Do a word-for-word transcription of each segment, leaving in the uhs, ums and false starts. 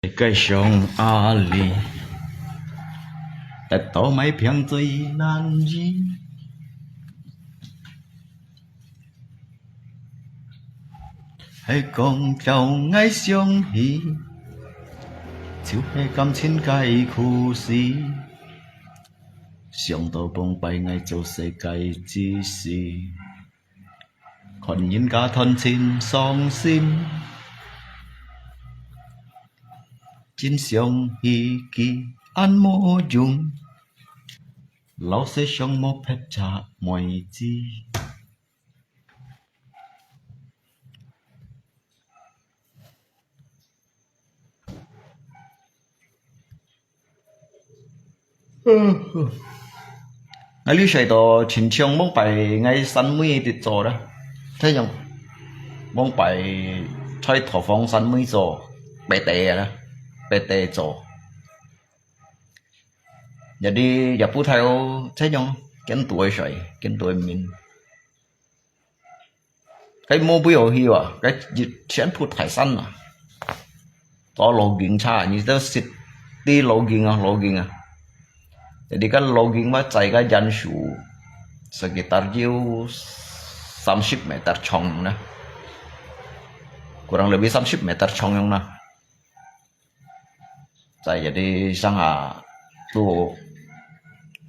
个上阿里，得到買平最難醫。係講叫𠊎想起，就係感情个苦事。想到崩壞𠊎做世界之事。 看人家談情傷心，真想起佢恁無用，老實上無別隻妹子。 𠊎這世到親像往擺𠊎三妹在做啦，這樣往擺在廚房三妹做，白底啊啦，白底做。Jadi也不太有這樣見多个事，見多个面。 該無必要去啊，該一全部大山啊。到logging車，你都識知logging啊，logging啊。Jadi該logging嘛，載該人手，sekitar有三十meter長啦，kurang lebih三十meter長樣啦。 在這裡上下，都，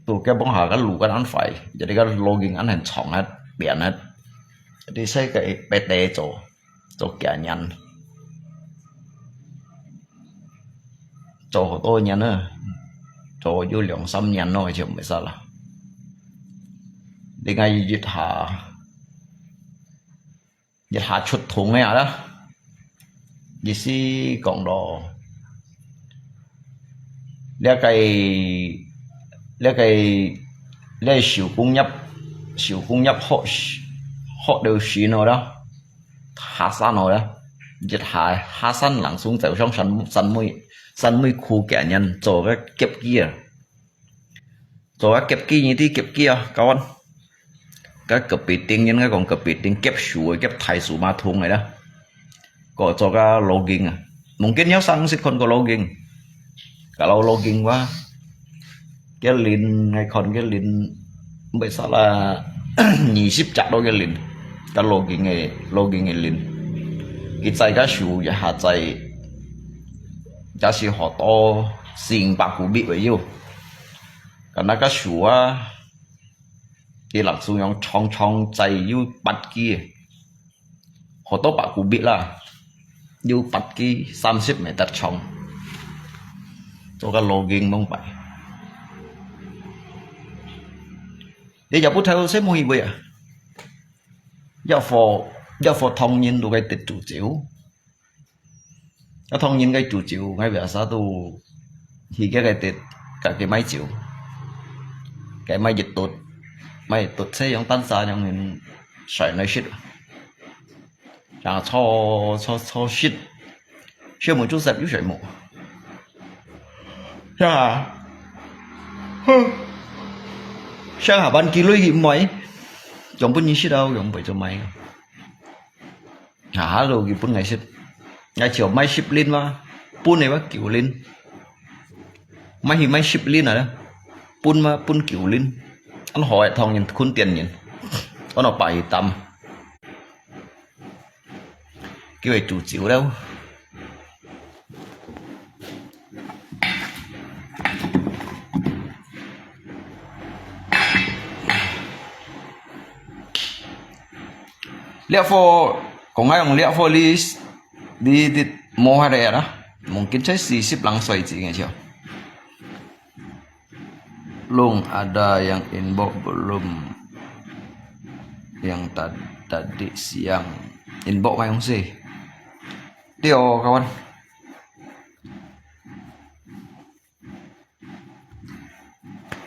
都該幫下个路个恁壞，這裡个logging恁很長啊，扁啊，這裡使个白底做，做幾年，做好多年了，做有兩三年咯，就毋會使啦。另外一下， 一下出痛个啊啦。意思講咯，這个，這个，這手工業，手工業學，學到時咯啦，下山咯啦，一下下山langsung走上山，山尾，山尾苦个人做个夾機啊。 做个夾機，你知夾機啊，kawan？該kepiting，應該講kepiting，夾樹个，夾大樹嘛，通个啦。Kok做个logging啊，mungkin有上識看過logging。Kalau logging話，个輪，𠊎看个輪，毋會使啦，二十隻到个輪，个logging个，logging个輪。佢載个樹一下載，也係好多四五百kubik个有。 該那个樹啊，佢langsung樣長長載有八支，好多百kubik啦，有八支三十meter長，做个logging往擺。你也毋知有細妹去過啊？這貨，這貨唐人都个得煮酒。 啊，唐人个煮酒，𠊎biasa都去該个店，甲佢買酒。佢買一肚，買一肚，切用單儕用水來食。然後炒，炒，炒食，小妹煮食有水無？呀，哼，上下班幾鐳佢毋買，用分你食啊，用分做買。 啊，下晝佢分𠊎食，𠊎就買十輪嘛，分个嘛九輪，買去買十輪啊，分嘛分九輪，恁好个唐人，肯點人，安到擺擔，叫佢煮酒了。 這貨，講下用這貨你，你，你摸下來啊，mungkin才四十零歲子个就。 Belum ada yang inbox belum. Yang tad-, tadi siang inbox mai sih. Tio, kawan.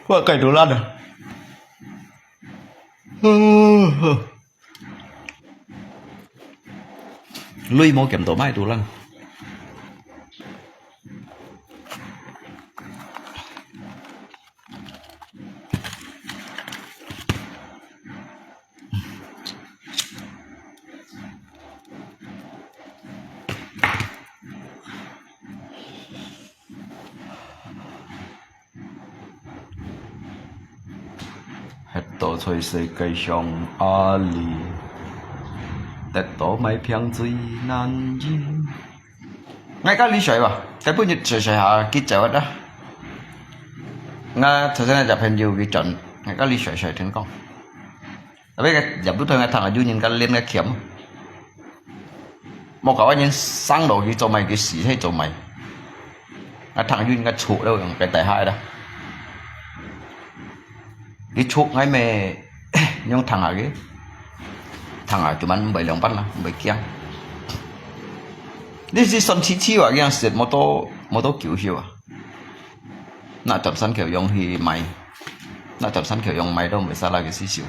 Wah, kai dulan ah. Huh, huh. 鐳無減到，買都爛。跌倒在世界上啊哩，跌倒買平最難忍。𠊎教你睡吧，該本日睡睡下，佢走啊。𠊎頭先那隻朋友佢轉，𠊎教你睡睡天光。Tapi也不對，𠊎聽下有人家練个琴。莫搞个人生落去做咩，佢死係做咩？𠊎聽有人家出了，用个大海啦。佢出𠊎咩用聽下个，聽下就蠻毋會兩半啦，毋會驚。你是算七七啊，佢樣食無多無多久休啊？那轉山口用去買，那轉山口用買都毋會使啦个事情。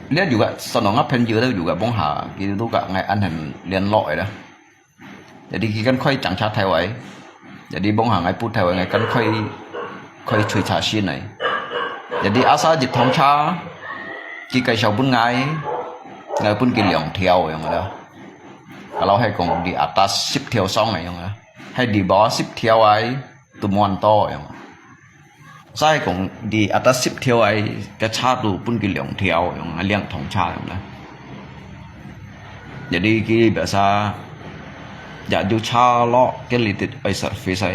你有个，算我朋友都有个，幫下，佢都个，𠊎暗下聯絡个啦。Jadi佢跟開整車頭位，jadi幫下𠊎補頭位，𠊎跟開開推車先嚟。Jadi asal一趟車，佢介紹分𠊎，𠊎分佢兩條用个啦。Kalau係講di atas十條上个用个啦，係di bawah十條个，都無恁多用。 所以講，di atas十條个，个車都分佢兩條，用啊兩趟車用啦。Jadi佢biasa，也有車落，佢里底愛service个，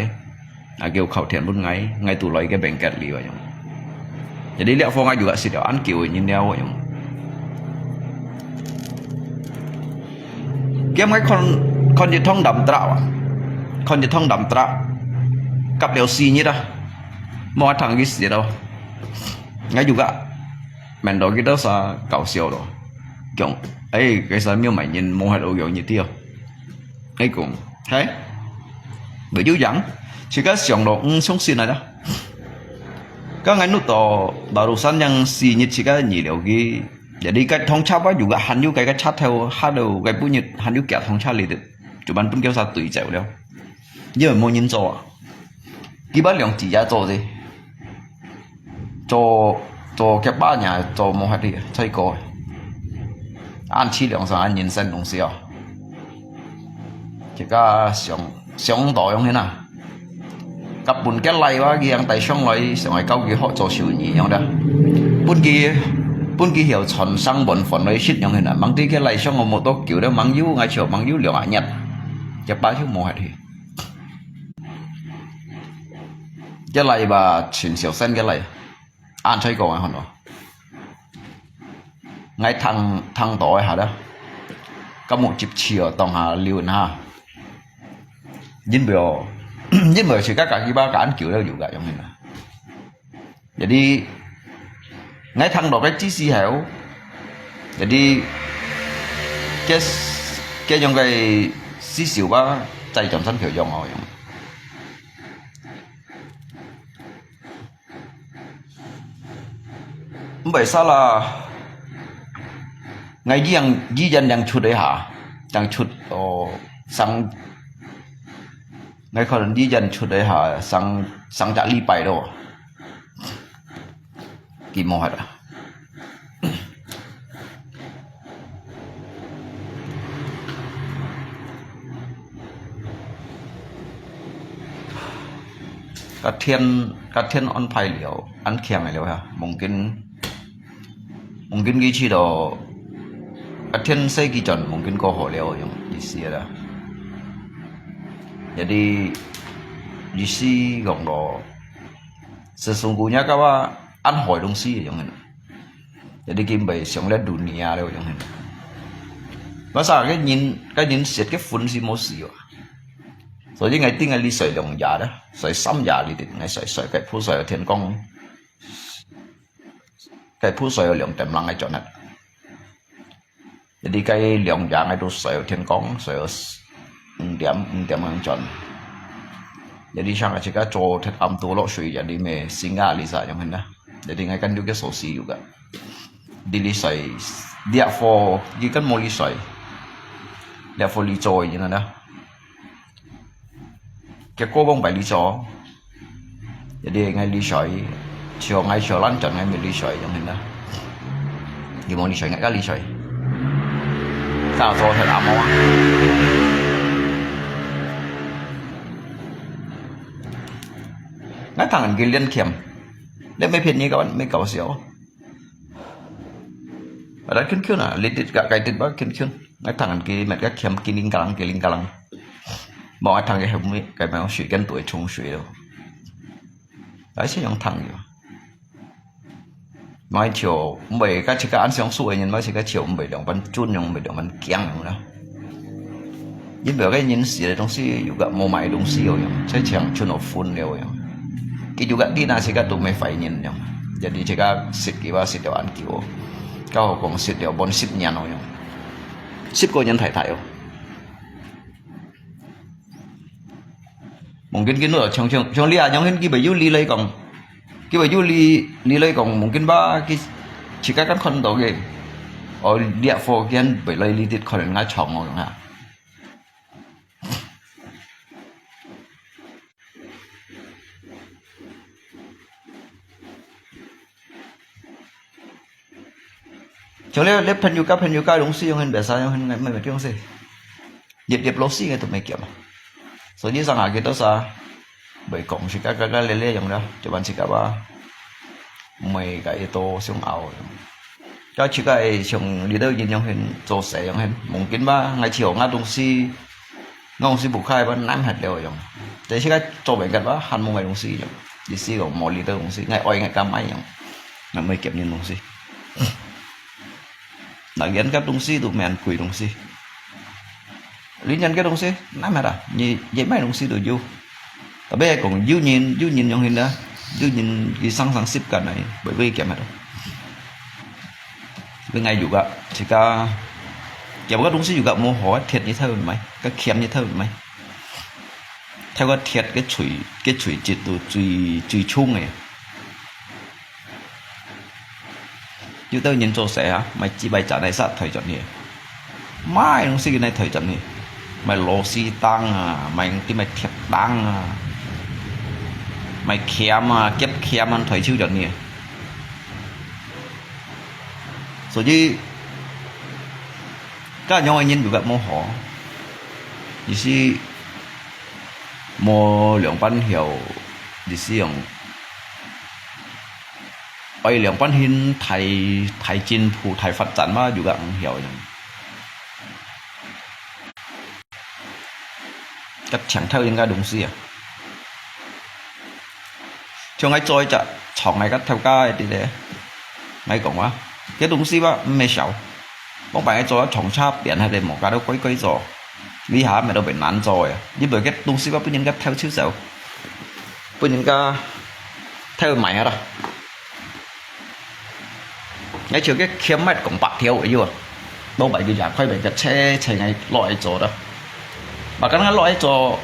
啊，佢靠天分𠊎，𠊎都來个bengkel里用。Jadi這方啊，有个係了，恁久个人了用。佢𠊎看看一趟đâm truck啊，看一趟đâm truck，夾了四日啊。 無聽佢死咯。𠊎有个，面到佢兜儕搞笑咯，講，誒，該儕廟買人無係老樣一啲哦。𠊎講，係，毋有樣，自家想咯，毋相信啊啦。該𠊎錄到barusan yang四日自家二了佢，jadi該趟車吧，有个還有該个車頭，還有該本日還有幾趟車嚟的，就慢分叫儕對走了，因為無人做啊。 佢把兩子也做啫，做做佢把人做無法度，再過。恁淒涼上人生東西哦，自家想想到樣去啊，甲分佢來哇，佢樣帶上來，想愛教佢學做手藝樣的，分佢分佢曉傳承文化來食樣去啊，望對佢來上我無多久了，望有，𠊎就望有兩下日，佢把就無法度。 佢來吧，全小生佢來，恁衰講啊，看到。𠊎聽聽到一下啦，甲目接持哦，當下留下。因為哦，因為自家家己吧，恁久了有个用个啦。 Jadi，𠊎聽到个知識後，jadi，佢佢用个思想吧，再轉身佢用哦用。毋會使啦，𠊎依樣依樣樣出一下，樣出哦，上，𠊎可能依樣出一下，上上隻禮拜咯。 佢無法啊。甲天甲天安排了，恁強个了呀，mungkin mungkin佢知道，甲天使佢轉mungkin過好了，用意思啦。Jadi意思講到，sesungguhnya个話，恁好个東西用个。 Jadi佢毋會想了dunia了樣。Masa个人个人食个飯是無死哦。所以𠊎定个你睡兩夜啦，睡三夜你定，𠊎睡睡个鋪睡到天光，个鋪睡到兩點零个轉啊。Jadi該兩夜𠊎都睡到天光，睡到五點五點樣轉。Jadi像𠊎自家做忒暗都落水，jadi咩醒啊，你啥樣啦。 Jadi ngai kan juga sosi juga. Di lisai, dia fo, di kan mo lisai. Dia fo li choi ina da. Ke ko bong bai li cho. Jadi ngai lisai, sio ngai sio lan chan ngai mi lisai yang hina. Di mo lisai ngai ka lisai. Ka cho tha da mo. Ngai thang an gilian kiam. 你毋係騙人个，毋係搞笑。啊，但近近啊，你跌个，該跌吧，近近。𠊎聽佢乜个欠，叮鈴嘎啷，叮鈴嘎啷。無，𠊎聽佢後尾，該幫水跟隊沖水咯。還係用聽个。買笑，毋會，該自家恁相處个人，買自家笑，毋會兩般尊重，毋會兩般驚啦。因為个人死个東西，有个無買東西有用，才像像到分了用。佢有个你那自家都無壞人用，jadi自家食佢話食了恁久哦，更何況食了半十年了用，十個人太太哦。Mungkin gin lo，像像像你啊，像佢佢會有理來講，佢會有理理來講，mungkin吧，佢自家kan看到个，哦，你啊，福建會來你啲可能𠊎唱哦，用啊。 像你，你朋友家朋友家東西用很biasa，用很，乜乜東西，入入老師个都無夾嘛。所以上下个都啥，會講自家家家咧咧用了，就玩自家吧，毋會个一多想拗。該自家个像你兜人用很做事用很，mungkin吧，𠊎去學𠊎東西， 東西不開吧，難還了用。但是該做袂个吧，還無買東西用。意思講無理个東西，𠊎愛𠊎敢買用，𠊎買夾人東西。那人个東西都免貴東西。你人个東西，難買啦，你你買東西都有。Tapi講有人有人用現啦，有人佢生生習慣來，會會夾乜咯。 Bên ngay juga，自家，有个東西juga無好，鐵你偷買，个鉗你偷買。偷个鐵个錘，个錘質度最最重个。有兜人做事啊，買幾百隻來殺退轉去，買東西佢來退轉去，買螺絲釘啊，買啲買鐵釘啊，買鉗啊，夾鉗啊，退手轉去。 所以，該樣个人有个無好，意思無兩半曉，意思用愛兩半心大大進步、大發展嘛，有个毋曉用。个強偷應該東西啊！ 像𠊎做一隻床，𠊎个頭家个弟弟，𠊎講話，這東西吧，毋係少。我把𠊎做个床下邊，還得無，該都乖乖做。你下面都被難做个，你把這東西吧，分人家偷手走，分人家偷買下啦。 𠊎就个欠乜講白條个喲，老闆佢也開門个車車𠊎落來做咯。Bahkan𠊎落來做，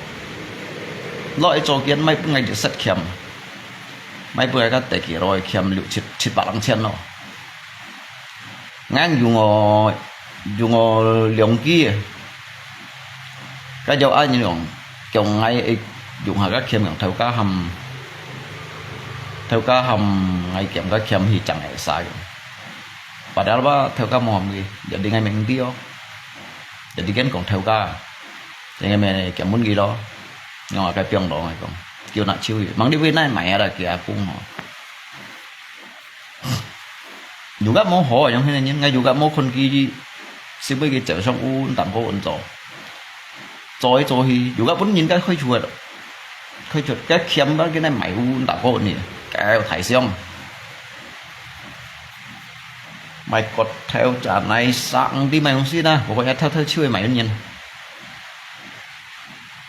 落來做間，買分𠊎就失欠，買分𠊎个地基落來欠六七七百零千咯。𠊎用我用我兩支个，該就恁樣用，用𠊎用下个欠用頭家喊，頭家喊𠊎兼个欠去爭个使用。Padahal吧，頭家無喊佢，jadi𠊎明知哦，jadi kan講頭家，jadi𠊎咪兼問佢咯，用下个放咯，𠊎講，叫拿手去，望你會哪買啊啦，佢阿公吼。 有个無好啊，樣个人，𠊎有个無看佢，是毋係佢早上有打過工做，做來做去，有个分人家開除个，開除，該欠个，佢來買有打過工呢，該有大商，買骨頭、炸奶、生啲買東西啦，我講一偷偷手去買人。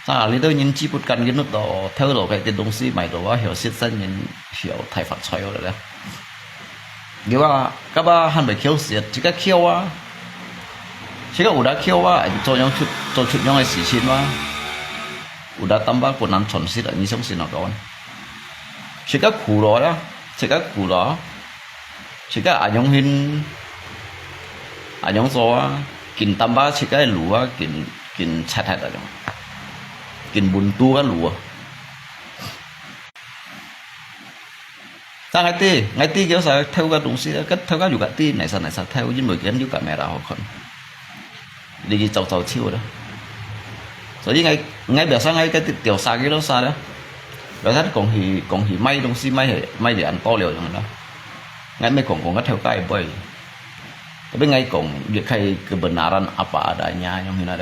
啊，你兜人資不干个，你都偷落个啲東西買到啊，曉食生人曉大發財个咧。你話，該把還袂曉食，自家曉啊，自家有得曉啊，做樣出做出樣个事情嘛，有得擔把困難傳食啊，你相信我講。自家苦咯啦，自家苦咯。 自家恁樣形，恁樣做啊，緊擔把自家个路啊，緊緊拆忒啊，緊穩住个路啊。但𠊎知，𠊎知佢有啥偷个東西啊，佢偷个有个知，哪啥哪啥偷，因為佢有个merah好看。 你去走走手了。所以𠊎𠊎biasa𠊎个調查个咯啥了， Biasa kong hi, kong hi買東西，買係，買係恁多了樣啦。𠊎毋係講講个頭家个杯。Tapi𠊎講，也可以 kebenaran apa adanya，樣形啦。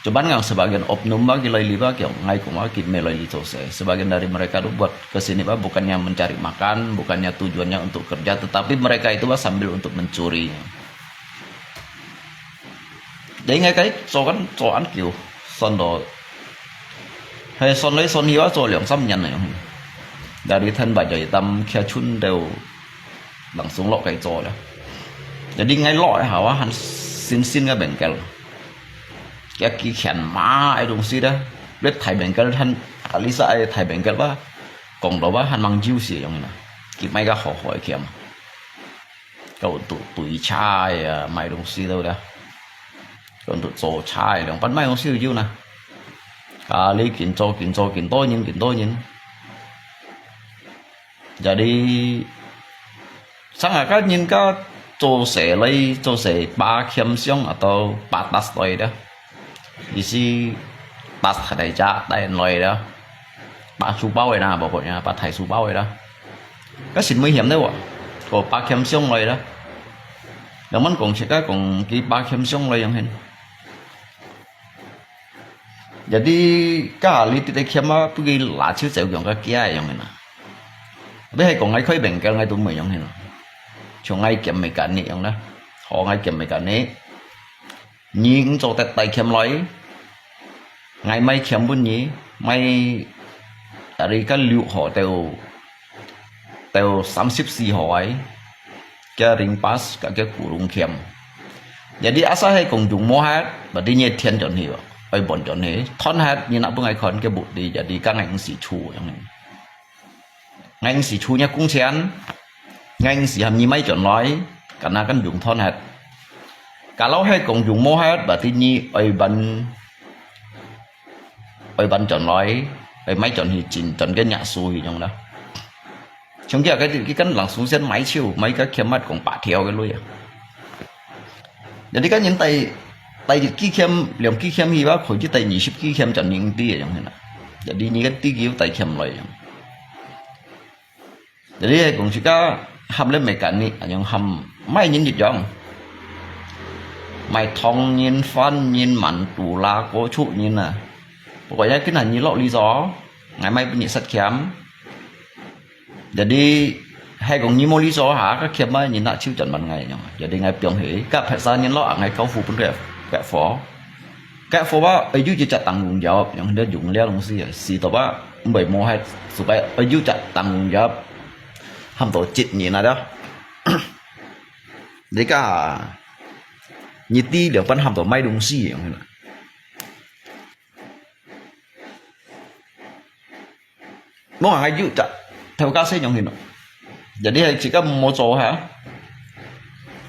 Cuman yang sebagian oknum ba，佢來這吧，佢，𠊎講話，佢毋係來這做事。Sebagian dari mereka tu buat ke sini ba，bukannya mencari makan，bukannya tujuannya untuk kerja，tetapi mereka itu ba sambil untuk mencuri。 你應該做緊做恁久，算到，係算來算去，𠊎做兩三年了。Dari Thôn Ba Jai Tam Khia Chun到Lăng Sung落去做了。Jadi𠊎落一下，𠊎還新新个bengkel，一支牽嘛个東西咧，你大bengkel還，啊，你係大bengkel吧，講到吧，還吂有使用呢，佢買个好好个牽。 搞到堆車啊，買東西都啦，搞到做車啊，兩班買東西都有呢。啊，你緊做緊做緊多人緊多人，jadi，sang下个人家做事來做事，把牽上啊，到把tas來的。 意思把大大隻帶來啦，把書包个啦，無講呀，把大書包个啦。該係危險个喎，个把牽上來啦。人們講自家講佢把牽上來樣形。Jadi，該下你直直牽啊，不過拿手走樣个驚樣形啦。你係講𠊎開bengkel，𠊎都毋會樣形啦。像𠊎兼mechanic樣啦，好，𠊎兼mechanic。 你毋做得帶牽來，𠊎買牽分你，買，dari該六號到，到三十四號个，該ring pas，該个古龍牽。Jadi asal係講用無忒，berarti你天轉去哦，愛換轉去，斷忒，你拿分𠊎看，該無理，jadi該𠊎毋使出樣。 𠊎毋使出若工錢，𠊎毋使喊你買轉來，該拿跟用斷忒。Kalau係講用無忒，berarti你愛換，愛換轉來，愛買轉去，真轉个若數去樣啦。像佢个，佢跟Lăng Sung先買手，買个牽乜講八條个鐳啊。 Jadi kan人帶，帶一支牽，兩支牽去吧，可以帶二十支牽轉你屋地个樣形啦。Jadi你个地球帶牽來樣。Jadi係講自家喊了mechanic，恁樣喊買人一樣。買糖人、飯人、饅頭啦、果汁人啊。不過也今下你落雨咗，𠊎買分你食牽。 Jadi，係講你無理做下，該牽嘛，人拿手轉還𠊎樣。Jadi𠊎放去，該別儕人落，𠊎交付分佢，該貨。該貨吧，哎，有一隻當用藥，用了用了東西啊，死到吧，毋會無害，所以，哎，有隻當用藥，喊到一年啊，對。你个，你知了，分喊到買東西樣啦。 無還有隻頭家細樣形咯。Jadi係自家無做下，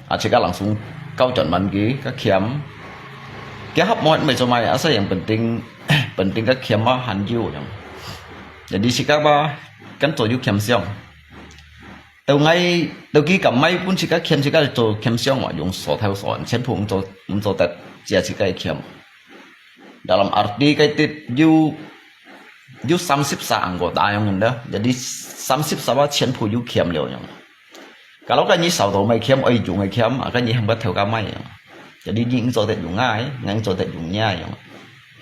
啊，自家langsung交轉還佢，个簽。佢合無毋係做麼个，啊，所以用本丁，本丁个簽啊，還有樣。Jadi自家吧，跟做有簽相。到𠊎，到佢敢買分自家簽，自家做簽相嘛，用手頭手，全部毋做，毋做得，只係自家簽。 Dalam arti該兜有，有三十儕anggota樣个，jadi三十儕啊全部有簽了樣。Kalau該你收到買簽，愛用个簽，啊，該你喊个頭家買樣。Jadi你毋做得用𠊎，𠊎毋做得用你樣。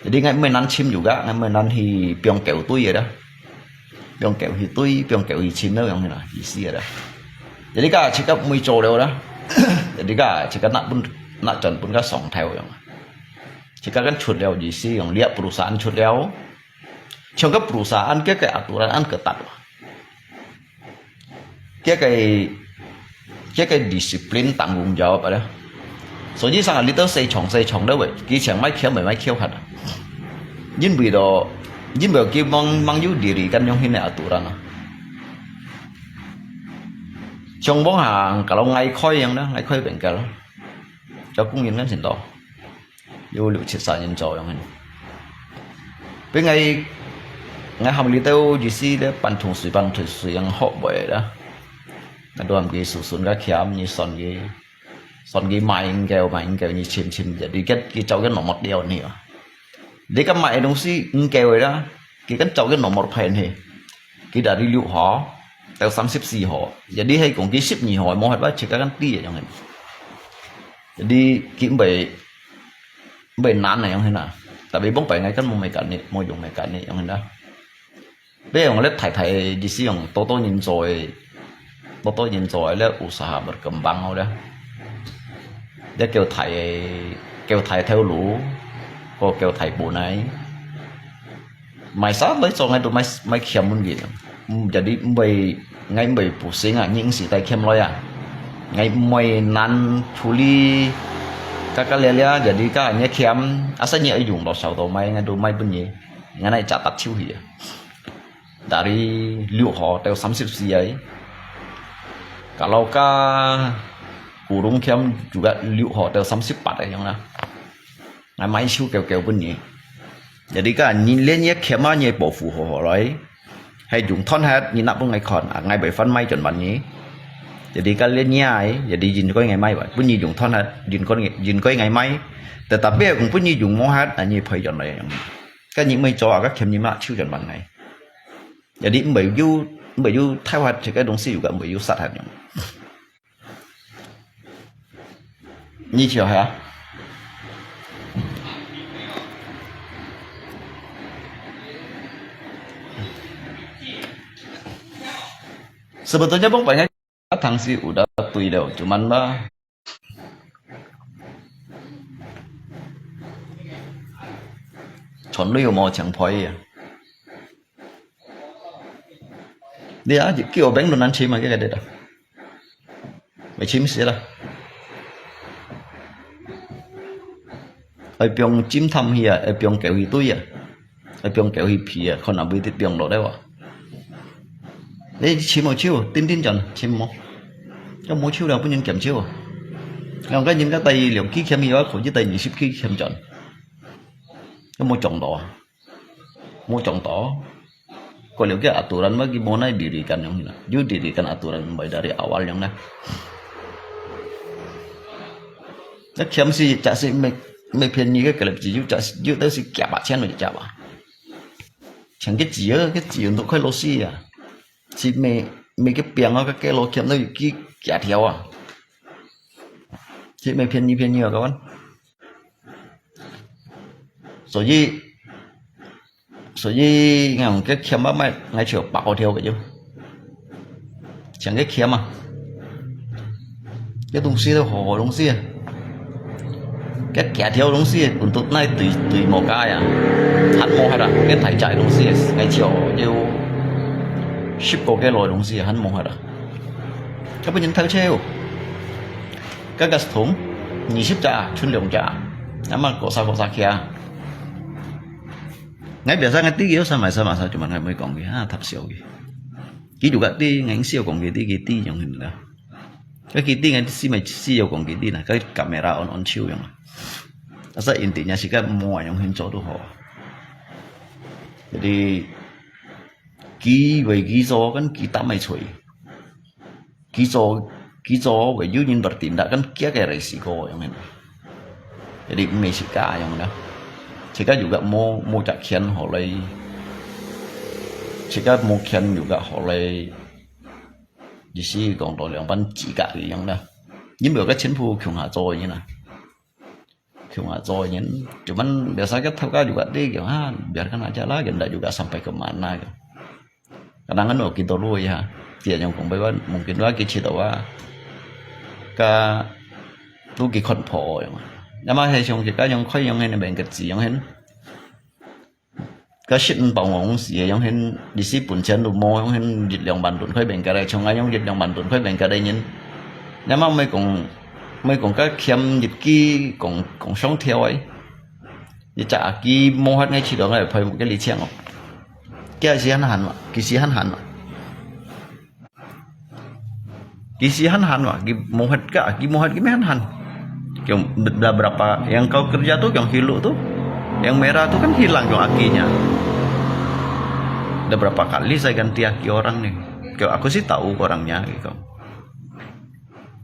Jadi𠊎毋係難簽有个，𠊎毋係難去放狗隊个啦。放狗去隊，放狗去簽了樣啦，意思个啦。Jadi該自家毋會做了啦。Jadi該自家拿分，拿轉分个上頭樣。 自家kan出了意思，用這perusahaan出了。像个perusahaan，佢个aturan恁ketat。佢个，佢个disiplin tanggung jawab啊。所以上啊，你到市場，市場了喂，佢想買橋咪買橋下啊。因為咯，因為佢吂，吂有diri kan用佢个aturan啊。像往下，kalau𠊎開樣啦，𠊎開bengkel，有工人kan先到。 有六七十人左右。Tapi𠊎，𠊎喊佢兜意思咧，半桶水半桶水樣學會啦。𠊎都喊佢susun个簽，你算佢，算佢買五九，買五九，你簽簽，jadi佢，佢照佢nomor掉你啊。你个買个東西五九个啦，佢kan照个nomor牌去，佢dari六號到三十四號，jadi係講佢十二號無法度check kan知樣。Jadi佢毋會毋會難啊樣啦，tapi bông牌ngai kan無mekanik，無用mekanik樣啦。 比如講咧，大大意思用多多人做个，多多人做个咧，usaha berkembang好咧。咧叫大个，叫大頭路，个叫大本來。買啥來做，𠊎都買買欠問佢。嗯，jadi毋會，𠊎毋會pusing啊，人時代欠來啊。𠊎毋會難處理，加加咧咧，jadi加人欠，asal你愛用到少到買，𠊎都買分你。 Ngan ai catat siu hi. Dari 六號到三十四 ai. Kalau ka kurung kiam juga 六號到三十八 ai yang lah. Ngan mai siu kêu kêu pun ni. Jadi ka ni len ye kiam ma ye 保護好好 lai. Hai jung thon hat ni nak pun ngai khon. Ngai bai fan mai chon ban ni. Jadi ka len ye ai. Jadi jin koi ngai mai ba. Pun ni jung thon hat jin koi jin koi ngai mai. Tetapi kung pun ni jung mo hat ani phai chon lai yang. Ka ni mai cho ka kiam ni ma siu chon ban ngai. Jadi 毋會有，毋會有太壞，這个東西有个毋會有殺害用。你笑哈？Sebetulnya bông pai ngai, tang si udah tui leo, cuman ba, chọn lui mo chang phoi ya. Dia, kêu beng lu nan chim ah, cái cái đấy đó. Mày chim xí đó. Ai piong chim thăm hi à, ai piong kéo hi tui à. Ai piong kéo hi phi à, khon nằm bơi tít piong lột đấy à. Đấy, chim màu chiu, tin tin chọn, chim màu. Cái màu chiu là bún nhân kiểm chiu à. Lòng cái nhìn cái tay liều ký khiêm hi à, khổ chứ tay nhị ship ký khiêm chọn. Cái màu chọn đó à. Mo chong to. Ko liu kia aturan ma ki mo nai dirikan yong hina. Yu dirikan aturan bai dari awal yong na. Na kiam si chak si me me phian ni ke kelep si yu chak yu tau si kia ba chian me chak ba. Chang ke chi ke chi untuk kai lo si ya. Si me me ke piang ke ke lo kiam na yu ki kia thiau a. Si me phian ni phian ni ka wan. Soyi, soyi ngang ke kiam ba mai ngai chiu ba ko thiau ke yu. Chang ke kiam a. Cái東西都好好東西啊。Cái kia thiau東西，untuk nai tùy tùy mò cái à. Hẳn mò hay là cái thải chạy東西, ngai chiu yu ship ko cái lòi東西, hẳn mò hay là. Cái bên nhân thau chiu. Cái gas thùng, nhị ship cha, chun liu cha. Ama ko sa ko sa kia. Ngai biasa ngai ti ki sa mai sa ma sa cuma ngai mai kong ki ha thap siu ki. Ki juga ti ngai siu kong ki ti ki ti yong hin la. Ka ki ti ngai si mai siu kong ki ti na ka kamera on on chiu yong. Asa intinya si ka mo yong hin cho tu ho. Jadi ki wei ki so kan ki ta mai chui. Ki so ki so wei yu nyin bertindak kan kia ke resiko yong hin. Jadi me si ka yong na. Si ka juga mo mo chak kian ho lei. Si ka mo kian juga ho lei. Di si kong to liang ban chi ka yong na. Nyin beu ka chen phu kiung ha zo yin na. Kiung ha zo yin. Cuman biasa ka thau ka juga di kiung ha. Biarkan aja lah, kita juga sampai ke mana. Kadang kan oki to lu ya. Dia yang kong bai ban mungkin wa ki chi to wa. Ka lu ki khon pho yong. Nama hai siung ki ka yong khoi yong hen beng ket si yong hen. Ka shit en pao ngong si yong hen di si pun chen lu mo yong hen yit liang ban tun khoi beng ka dai chong a yong yit liang ban tun khoi beng ka dai nyin. Nama mai kong mai kong ka kiam yit ki kong kong shong thiau ai. Yit cha ki mo hat ngai chi dong ai phoi mo ke li chiang o. Kia si han han ma, ki si han han ma. Ki si han han wa, ki mo hat ka, ki mo hat ki me han han. Kiong bla berapa yang kau kerja tu, yang hilu tu, yang merah tu kan hilang kiong akinya. Dah berapa kali saya ganti aki orang ni. Kiong aku sih tahu orangnya gitu.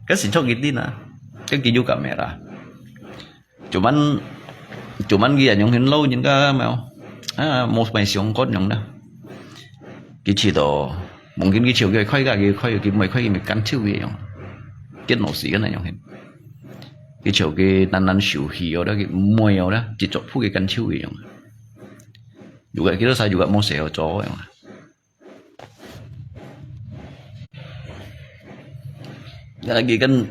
Kan si chok gitu na. Kan ki juga merah. Cuman cuman ki anyong hin lo nyin ka mèo. 啊，無麼相干樣啦。佢試著，望見佢笑佢開个，佢開，佢毋會開，佢毋會感受个樣。佢老實个那樣。佢笑佢懶懶受氣哦，佢毋會哦啦，只做ผู้佢感受个樣。有个，佢都使有个無事好做个樣。 啊，佢跟，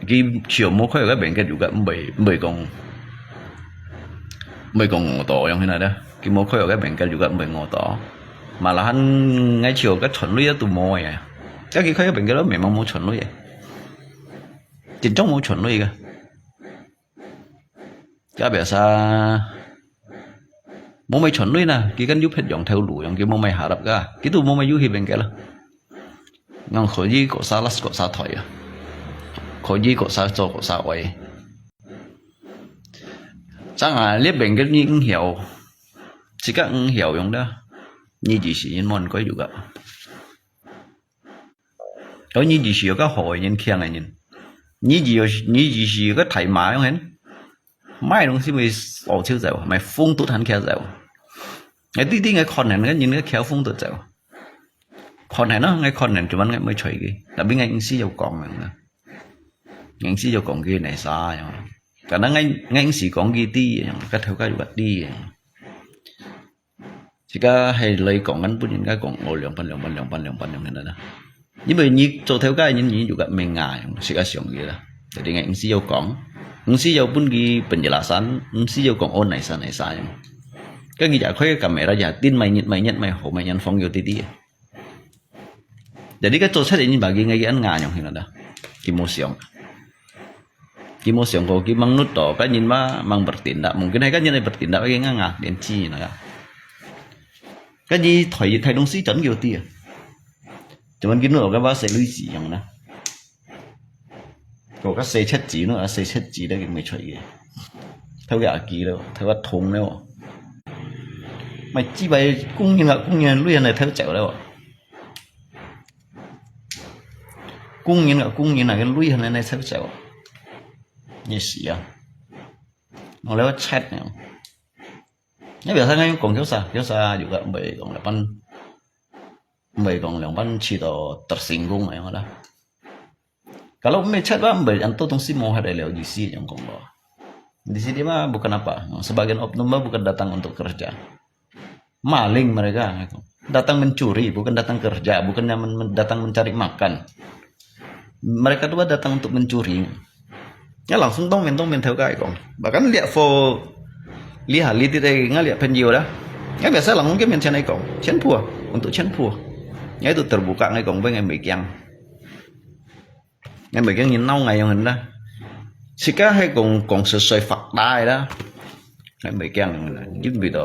佢笑無開个bengkel有个，毋會，毋會講，毋會講餓到樣形來的。佢無開个bengkel有个，毋會餓到。Malahan𠊎笑个存鐳都無个。啊，佢開个bengkel都memang無存鐳个。真正無存鐳个。 Ka biasa，無麼存鐳啦，佢跟有別樣頭路樣，佢無麼harap个，佢都無麼有去bengkel啦。Ngang可以過啥las過啥台啊，可以過啥做過啥位。正啊，你bengkel你毋曉，自家毋曉用啦，你就是人無人改有个。 哦，你就是有个好个人，強个人。你就，你就是有个大馬樣人，買東西會掃手走，買風都彈徛走。哎，對對，𠊎看人个人个徛風都走。看人咯，𠊎看人，做麼个𠊎毋會睬佢？Tapi𠊎硬係要講人啊，硬係要講佢哪啥樣。Kadang𠊎，𠊎硬係講佢知樣，个頭家有个知樣。 自家係來講，𠊎分人家講，哦，兩半兩半兩半兩半兩半啦。因為你做頭家个人，你有个命啊，自家想佢啦。Jadi𠊎硬係要講，硬係要分佢penjelasan，硬係要講，哦，哪啥哪啥樣。Kan佢也可以kamera也，din mai nyet mai nyet mai ho mai nyan phong有滴滴。 Jadi kan做出來你bagi ngai an nganyong hina dah. Ki mo siang. Ki mo siang ko ki mang nut to kan yin ma mang bertindak. Mungkin hai kan yin bertindak lagi nganga lian ci na ka. Kan yi thoi thai dong si chan kiu ti. Cuman ki nut ka ba sai lui si yang na. Ko ka sai chat ci no, sai chat ci da ki mai choi ki. Thau ya ki lo, thau ka thong lo. Mai ci bai kung yin ka kung yin lui han thau chau lo. Kung yin ka kung yin ka lui han nai chau chau. Ni si ya. Ngau leo chat ne. Ni biasa ngai kong kiosa, kiosa juga mbai kong lepan. Mbai kong lepan ci to tersinggung ya ngala. Kalau mbai chat ba mbai anto tong si mo hada leo di si yang kong lo. Di si dia mah bukan apa. Sebagian oknum mah bukan datang untuk kerja. Maling mereka. Datang mencuri, bukan datang kerja, bukan men- men- datang mencari makan. Mereka tu datang untuk mencuri. Ya langsung tong men tong men theo kai kong. Bahkan lihat fo lihat lihat tidak ngah lihat penjiu dah. Ya biasa langsung ke men cian ai kong. Cian pua untuk cian pua. Ya itu terbuka ngai kong beng ngai mei kiang. Ngai mei kiang nyin nau ngai yang hendak. Sika hai kong kong sesuai fakta dah. Ngai mei kiang nyin bui to.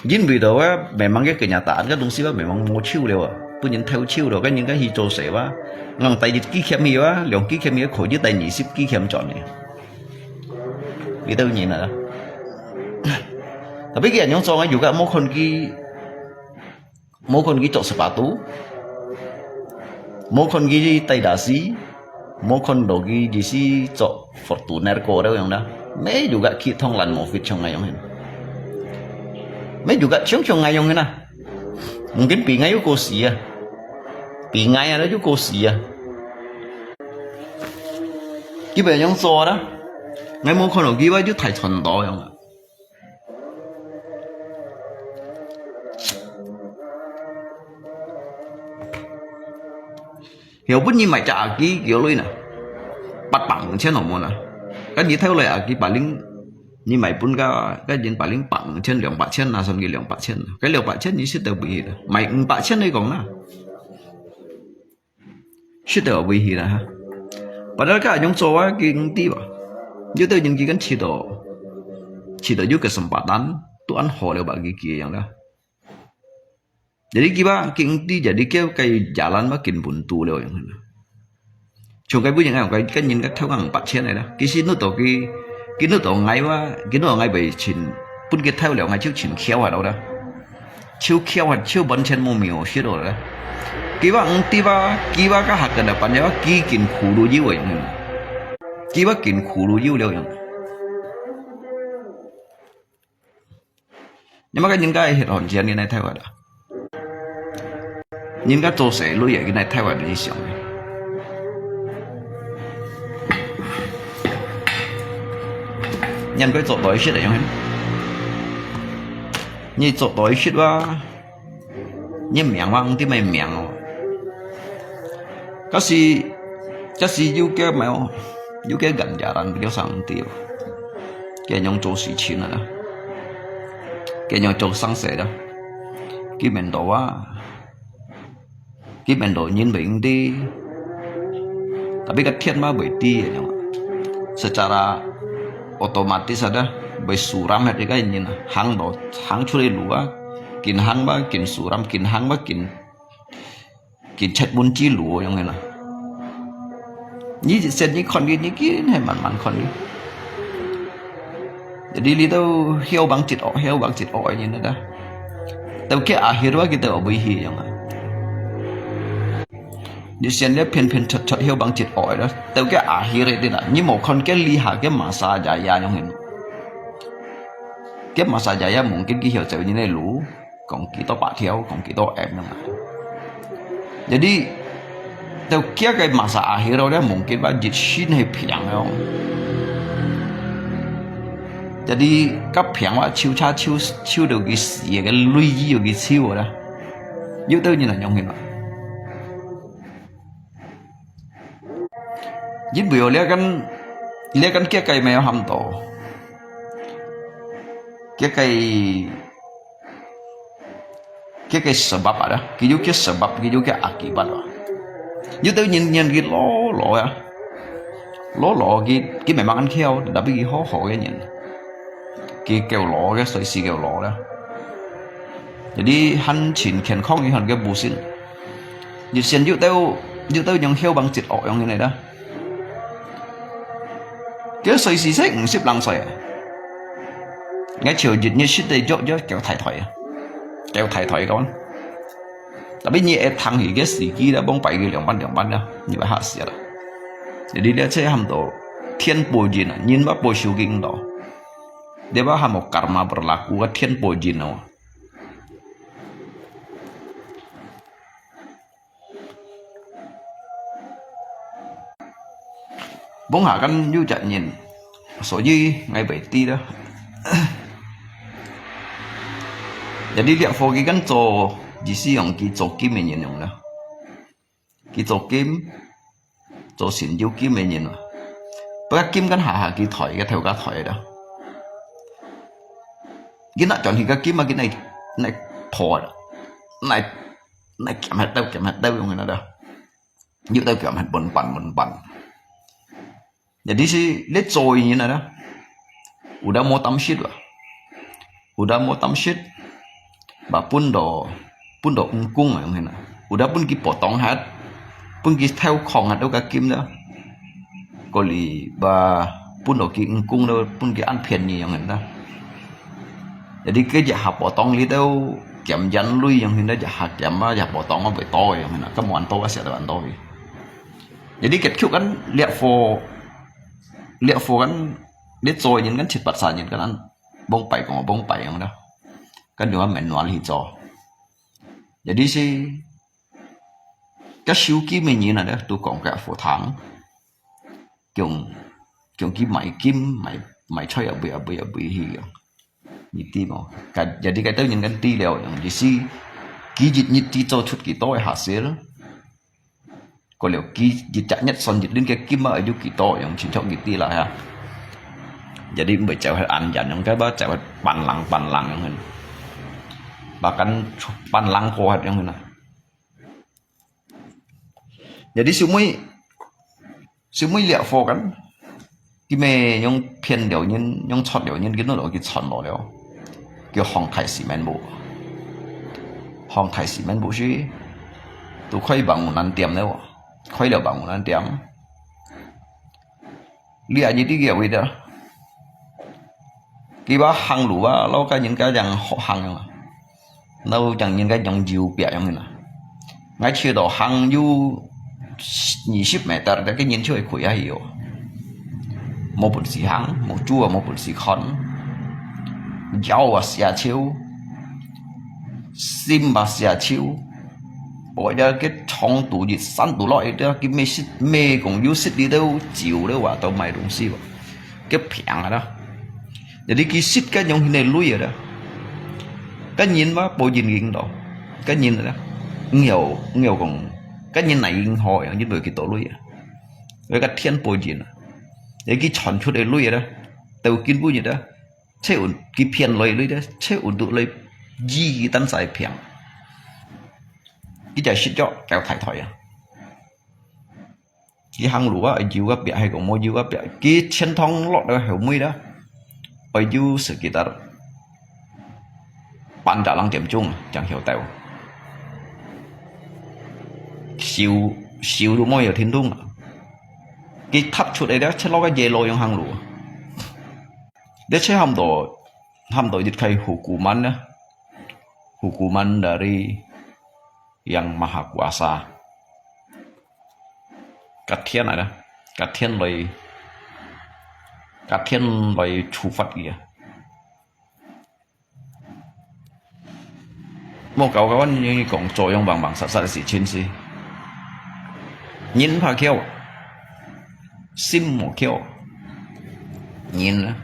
Nyin bui to wa memang ke kenyataan ke dong si wa memang mo ciu leo wa. Pun nyin theo ciu leo kan nyin ka hi cho se wa. Ngang tai jit ki kiam hi wa, leong ki kiam hi ko jit tai ni sip ki kiam chon ni. Itu nyin na. Tapi kia nyong song juga mo kon ki 無看佢著sepatu，無看佢戴dasi，無看到佢只係著Fortuner過了樣啦。May juga佢通爛無fit像𠊎樣hin。May juga像像𠊎樣hin啊。Mungkin比𠊎又過時啊，比𠊎啊又過時啊。佢別樣做啦，𠊎無看到佢話就太傳統樣啊。 Hiau pun你買隻阿基幾多鐳呢？八百五千好無呢？該你偷來阿基八零，你買分个，該人八零百五千、兩百千，拿上去兩百千，該兩百千你識得不去的？買五百千你講啦。 Sudah away hira ha. Padahal ka anyong cowa ki ngti ba. Yo tau jin ki kan cito. Cito yo kesempatan. Tuan ho leo ba ki ki yang dah. Jadi ki ba ki ngti jadi ki kai jalan ba kin buntu leo yang dah. Chung kai bu yang kai kan yin ka thau ngang pat chen dah. Ki si nu to ki ki nu to ngai ba ki nu ngai bai chin. Pun ki thau leo ngai chiu chin khiau ha leo dah. Chiu khiau hat chiu bon chen mu miu shit ora. Kiwa ng tiwa kiwa ka hak kena pan yawa ki kin khulu yiu yang. Kiwa kin khulu yiu liu yang. 你麼个人家係血汗錢，你來台灣啊？人家做事累啊，你來台灣你想。人家做代事來用，你做代事哇，你命哇，你毋知咩命哦。可是，可是有个沒有，有个ganjaran不了上帝哦。佢樣做事情啊，佢樣做生事啦，佢面到啊，佢面到人袂知，tapi个天嘛袂知个，secara otomatis ada，會suram个个人啊，行路行出去路啊，緊行吧，緊suram，緊行吧，緊緊切分之路樣个啦。你一生你看佢，你緊係慢慢看佢。Jadi你兜曉幫一惡，曉幫一惡个人啦，到佢akhir話佢兜會去樣啊。你先咧偏偏出出曉幫一惡个啦，到佢akhir个啦，你無看佢這下个masa jaya樣个，佢masa jaya mungkin佢曉走人个路。 講幾多百條，講幾多M樣啊。Jadi，到佢个masa akhir咧，mungkin話一生係病哦。Jadi，該病話，手叉手，手到佢死个，累積到佢手啦。有兜人係樣形啊。因為哦，這間，這間佢个沒有喊到，佢个 佢个sebab ada，佢有佢sebab，佢有佢akibat啊。有兜人，人佢老老啊，老老佢，佢memang恁巧，tapi佢好好个人，佢夠老个，隨時夠老啦。Jadi，還盡健康，佢還个無sin。有先有兜，有兜人曉幫一惡樣个啦。 佢隨時先五十零歲啊。𠊎就日日識得約約叫太太啊，叫太太講。Tapi你會聽佢个時機啦，往擺佢兩萬兩萬啦，你會嚇死啦。Jadi這就喊到天報應啊，人會報仇个到。這會喊到karma berlaku个天報應哦。 往下間有隻人，所以𠊎會知啦。Jadi這伙計間做，意思用佢做金个人用啦。佢做金，做成就金个人啊。不過金間下下佢抬，佢頭家抬啦。佢拿轉去个金啊，佢拿，拿破啦，拿，拿劍核刀，劍核刀用个啦。 有兜佢還分半分半。Jadi係你做人啊，有兜無擔心啊，有兜無擔心，把分到分到五公啊，樣形啊，有兜分佢potong核，分佢偷囥核到个金啦，過嚟把分到佢五公啦，分佢恁便宜樣形啦。Jadi佢一下potong你兜減減鐳樣形啦，一下減啊，一下potong啊，會多樣形啊，佢無恁多啊，寫到恁多去。 Jadi結局kan，這伙，這伙kan，你做人kan七八十年kan，往擺講往擺樣啦，kan用manual去做。Jadi係，該收金个人啊，都講該伙聽，用，用佢買金，買，買菜啊，買啊，買啊，買去樣。 你知無？Jadi該兜人kan知了，用意思，佢一日佢做出幾多个hasil，過了佢一隻月算一輪个金啊，有幾多，用清楚佢知啦哈。Jadi毋會走去恁遠，用該把走去半冷半冷樣形，bahkan半冷過去樣形啊。Jadi收尾 收尾這伙kan，佢乜用騙了人，用賺了人，佢拿落去賺落了，叫Hong Thai Cement部。Hong Thai Cement部係，都開bangunan店了，開了bangunan店。你啊，你知佢个位置？佢把行路啊，老个人家樣好行啊。 Nau像人家用右撇樣个啦。𠊎試到行有二十meter，該个人就會跪下去哦。無本事行，目珠啊無本事看，腰啊寫手，心吧下手，我一个长途一山途落一个，佢乜食，乜讲有食哩都酒了哇，都买东西哇，个平啊啦。Jadi佢食个用现在累啊啦，个人嘛，无人用咯，个人啊啦，你有你有讲，个人来用好，用一累几多累啊，那个天无人啊，你佢传出来累啊啦，都根本人啊。 切運佢騙來累咧，切運到來醫佢等在騙。佢就食藥搞太太啊！佢行路啊，有个壁，係講無有个壁，佢錢塘落到後尾啦，愛有十幾搭，半打兩點鐘啊，正曉到。手手都無有停動啊！佢踏出來咧，切落个yellow樣行路啊！ Dia saya hamdo hamdo jit kai hukuman na, hukuman dari Yang Maha Kuasa. Katian ada, katian loi, katian loi chufat kia. 無搞搞，你講做樣忙忙殺殺个事情是，人怕巧，心無巧，人啊，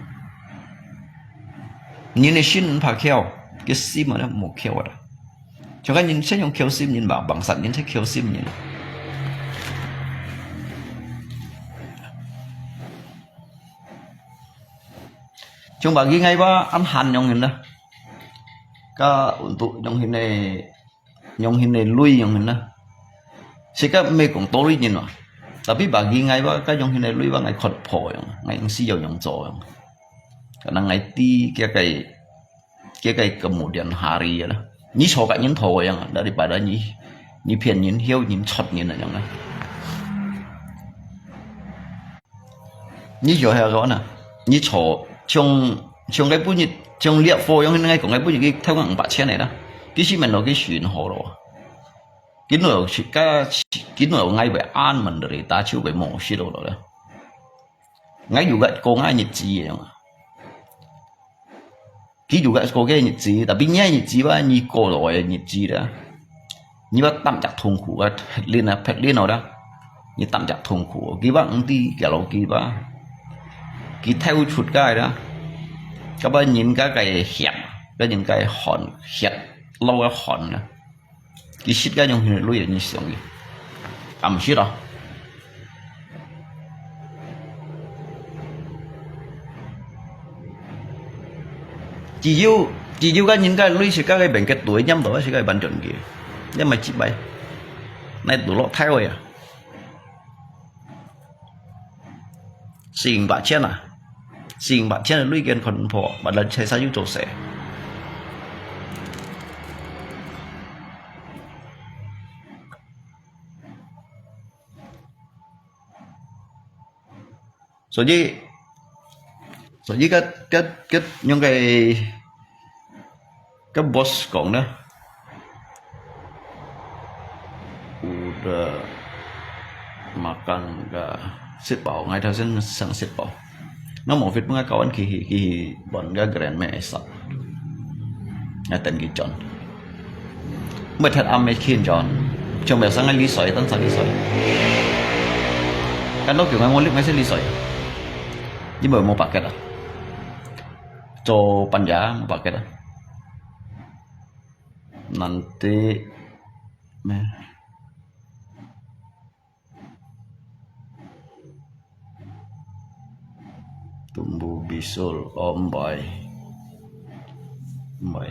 人个心怕巧，个心啊無巧啊。像个人先用巧心人吧，忙殺人才巧心人。 Chungpa ki ngai ba an han yong hin na. Ka untuk yong hin ne, yong hin ne lui yong hin na. Sika me kong tori nyin wa. Tapi bagi ngai ba ka yong hin ne lui ba ngai khot pho yong, ngai ing si yong yong zo yong. Karena ngai ti kia kai, kia kai kemudian hari ya lah. Ni so ka nyin tho yong daripada ni, ni pian nyin hiu nyin chot nyin yong na. 你就係講啊，你坐像像該本日，像烈火樣，應該講該本日佢偷緊五百千个啦，佢是問到佢選好咯。佢哪有去，佢哪有𠊎會安問到你，打手會無事咯咧。𠊎有个過𠊎日子个嘛。 佢有个過个日子，tapi你个日子吧，你過落个日子啦，你吧擔只痛苦啊，撇輪啊，撇輪哦啦，你擔只痛苦，佢吧毋知行路佢吧，佢偷出街啦，該吧人家个血，該人家个汗，血，流个汗啦。 佢食个用佢个鐳，你想佢，啊毋食咯。只有只有个人家鐳食个个病个對，念到个食个完全个，你咪失敗，那都落太位啊。 四五百千啊，四五百千个鐳件看破，把人车啥又做事。所以，所以个个个用个 Kan bos kong na. Udah makan ka sit bao, ngai thau sen sang sit bao. Nang mo fit mga kawan kihi kihi bon ka grand me esap. Ngai ten ki chon. Mei that am me kin chon. Chong bel sang ngai li soi, tan sang li soi. Kan lo kiu ngai mo lip ngai sen li soi. Ni mo mo paket ah. Cho panja mo paket ah. Nanti me tumbuh bisul, oh, mbai. Mbai.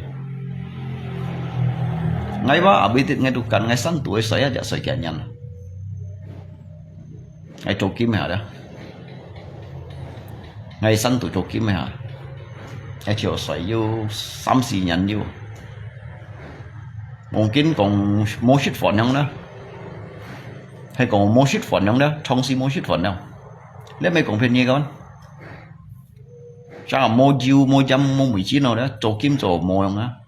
Ngai ba abitit ngai dukan ngai san tuai saya jak saya kianyan. Ngai cho kim ha da. Ngai san tu cho kim ha. Ngai cho sai yu sam si nyan yu. Mungkin kong mo shit phone yang na. Hai kong mo shit phone yang na, chong si mo shit phone yang. Le mai kong phen ni kon. Sa mo jiu mo jam mo mui chi no da, cho kim cho mo yang na.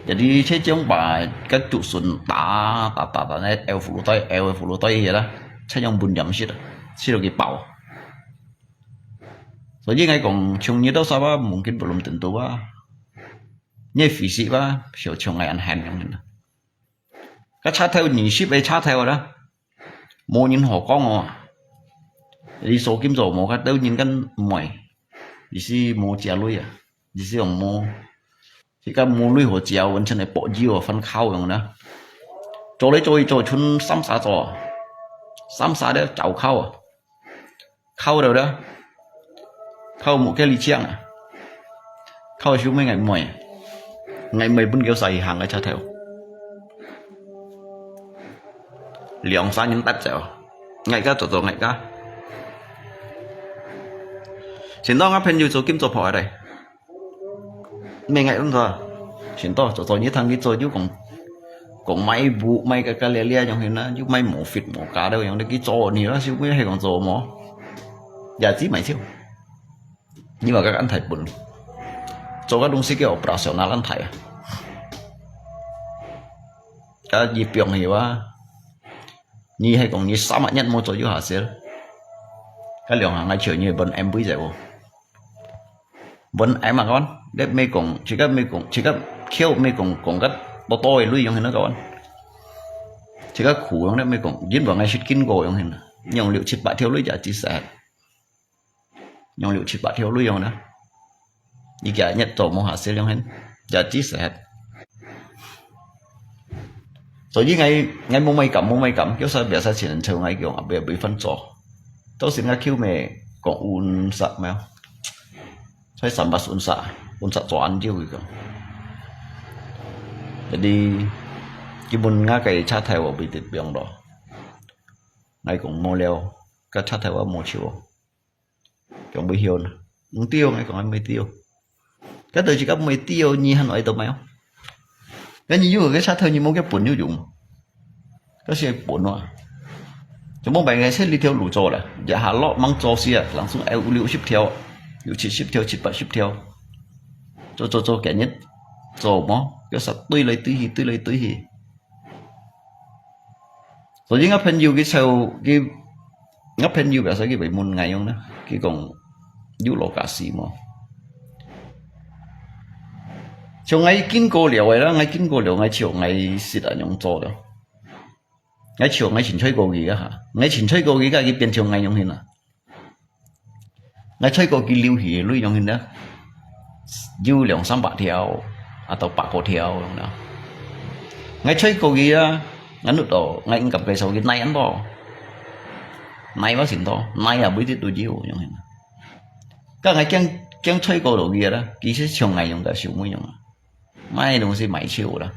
Jadi, sai chong ba, ka tu sun ta, ta, ta, ta, ne, el fulu toi, el fulu toi ya la. Sai chong bun jam shit, shit ki pao. So, ye ngai kong, chung ni to sa ba, mungkin belum tentu ba. 你个physique啊，就像𠊎恁閒樣呢。該車頭二十个車頭啦，無人好講哦。你做金做無，該兜人間毋會，你係無食鐳啊，你係用無，自家無鐳好食，完全係薄油啊，番烤樣啦。做來做去做，chun三儕做，三儕咧照烤啊。 烤了了，烤無个你搶啊，烤燒咩𠊎妹，𠊎妹分佢駛去行个車頭，兩三人搭走，𠊎家做做𠊎家。先到𠊎朋友做金做破个咧。 咩𠊎恁多，先到早早你聽佢做就講，講賣布賣个个咧咧樣形啦，又賣無fit無價了樣，你去做你啦，就會係講做無，也只賣少。你話个恁大本，做个東西叫operational恁大啊。啊，一樣係哇，你係講你三日無做就下線，該兩行个錢你分M V在無？ 分M啊，kawan，你毋係講，自家毋係講，自家Q毋係講，講个多多个鐳樣形啊，kawan。自家苦樣，你毋係講，因為𠊎識經過樣形啊，用六七百條鐳也只使，用六七百條鐳樣呢，你今日做無下線樣形，也只使。 所以𠊎，𠊎無麼敢，無麼敢，叫啥biasa先生𠊎講，啊，毋，毋分做。到時𠊎Q咩講unsa咩，在三八unsa，unsa做恁久佢講。Jadi，佢問𠊎个車頭我毋得放咯。𠊎講無了，該車頭我無手。 講毋曉呢。毋對，𠊎講毋對。該對自家毋對，你還愛到咩哦？該你有个車頭，你無个本有用。該係本啊。就無辦法，係這條路做了，這下落吂做事啊，人生還有六十條，有七十條、七八十條。做做做，今日做無，叫啥對來對去，對來對去。 所以𠊎朋友佢就，佢，𠊎朋友biasa佢會問𠊎樣呢，佢講有lokasi無？像𠊎經過了个啦，𠊎經過了，𠊎就𠊎識恁樣做了。𠊎就𠊎清楚過佢个哈，𠊎清楚過佢个，佢變像𠊎樣形啊。 𠊎在過佢留去个鐳樣形呢，有兩三百條，啊，到百過條樣呢。𠊎在過佢啊，𠊎努到，𠊎應該介紹佢耐恁多，耐麼先多，耐啊，毋一定都有樣形。該𠊎驚驚在過到佢啦，其實像𠊎樣个小妹樣啊。 買東西買少啦。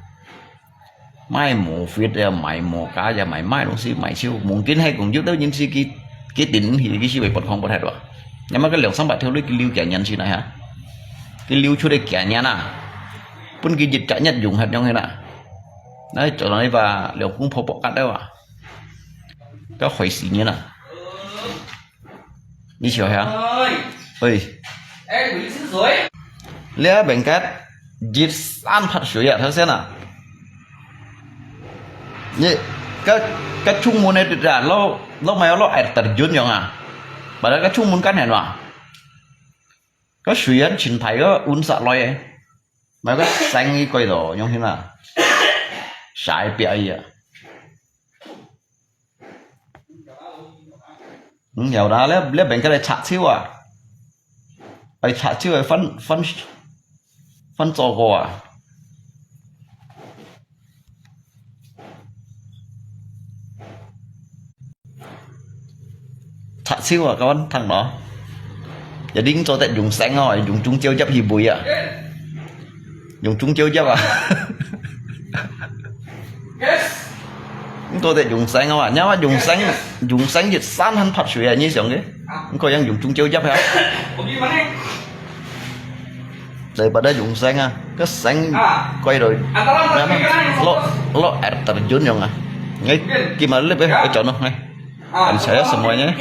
買無fit也買無價也買，買東西買少。Mungkin係講有兜人係佢，佢頂去，佢係會發狂發忒哇。那麼該兩三百條鐳佢留幾年先來哈？佢留出來幾年啊？分佢一隻月用忒樣去啦。那做到一把兩公婆博格的哇，該壞死人啊！ 你笑啥？喂。哎，你是誰？這邊个一山潑水啊，頭先啊。你，該，該出門个地啊，落，落麼个落air terjun樣啊？Padahal該出門間係哇？該水啊，盡大个，運煞來个。麼个聲音怪到，樣形啊？晒表演啊？ 嗯，有啦，這，這邊个來插手啊。愛插手个分，分，分做過啊。插手啊，kawan，聽咯。一定做得用聲哦，用中招入去背啊。用中招入啊。 你做得用聲啊嘛，你話用聲，用聲一山還潑水啊，你想个？你可以用中招入啊。Daripada用聲啊，該聲怪到，落，落air terjun樣啊。你今日你別，你轉咯，你。Kan saya semuanya.